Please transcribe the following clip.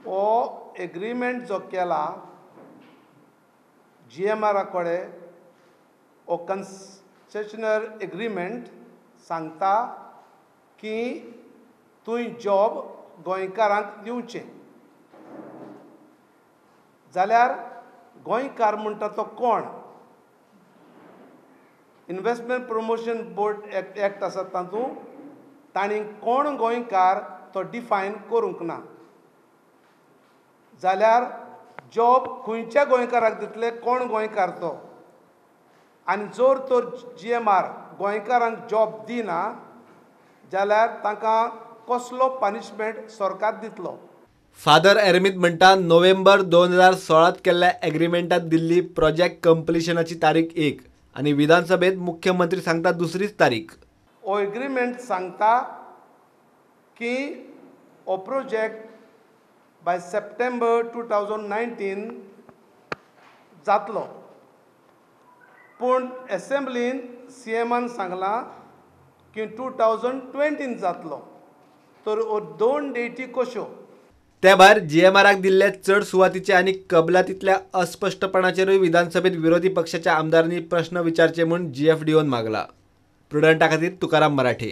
हो एग्रीमेंट जो केला जीएमआरा कडेन हो कन्सेशनर एग्रीमेंट सांगता की तुवें जॉब गोंयकारांक दिवचें. जाल्यार गोंयकार म्हणटा तो कोण? इन्वेस्टमेंट प्रमोशन बोर्ड एक्ट आसा तातूंत तांणी कोण गोंयकार तो डिफायन करूंक ना. जाल्यार जॉब खंयच्या गोंयकाराक दितले, कोण गोंयकार तो? आनी जर तर जीएमआर गोंयकारांक जॉब दिना जाल्यार तांकां कसलो पनिशमेंट सरकार दितलो? फादर एर्मित म्हणटा नोव्हेंबर 2016 केल्ल्या एग्रीमेंटात दिल्ली प्रोजेक्ट कंप्लिशनाची तारीख एक आनी विधानसभेत मुख्यमंत्री सांगता दुसरीच तारीख. हो एग्रीमेंट सांगता की हो प्रोजेक्ट बाय सप्टेंबर 2019 जातलो, पूण एसेंब्लीन सीएमान सांगलां की 2020 जातलो. तर हो दोन डेटी कश्यो? त्या भायर जीएमआराक दिल्ल्या चड सुवातीचे आनी कबलातींतल्या अस्पश्टपणाचेरूय विधानसभेत विरोधी पक्षाच्या आमदारांनी प्रश्न विचारचे म्हूण जीएफडीओन मागला. प्रुडंटा खातीर तुकाराम मराठे.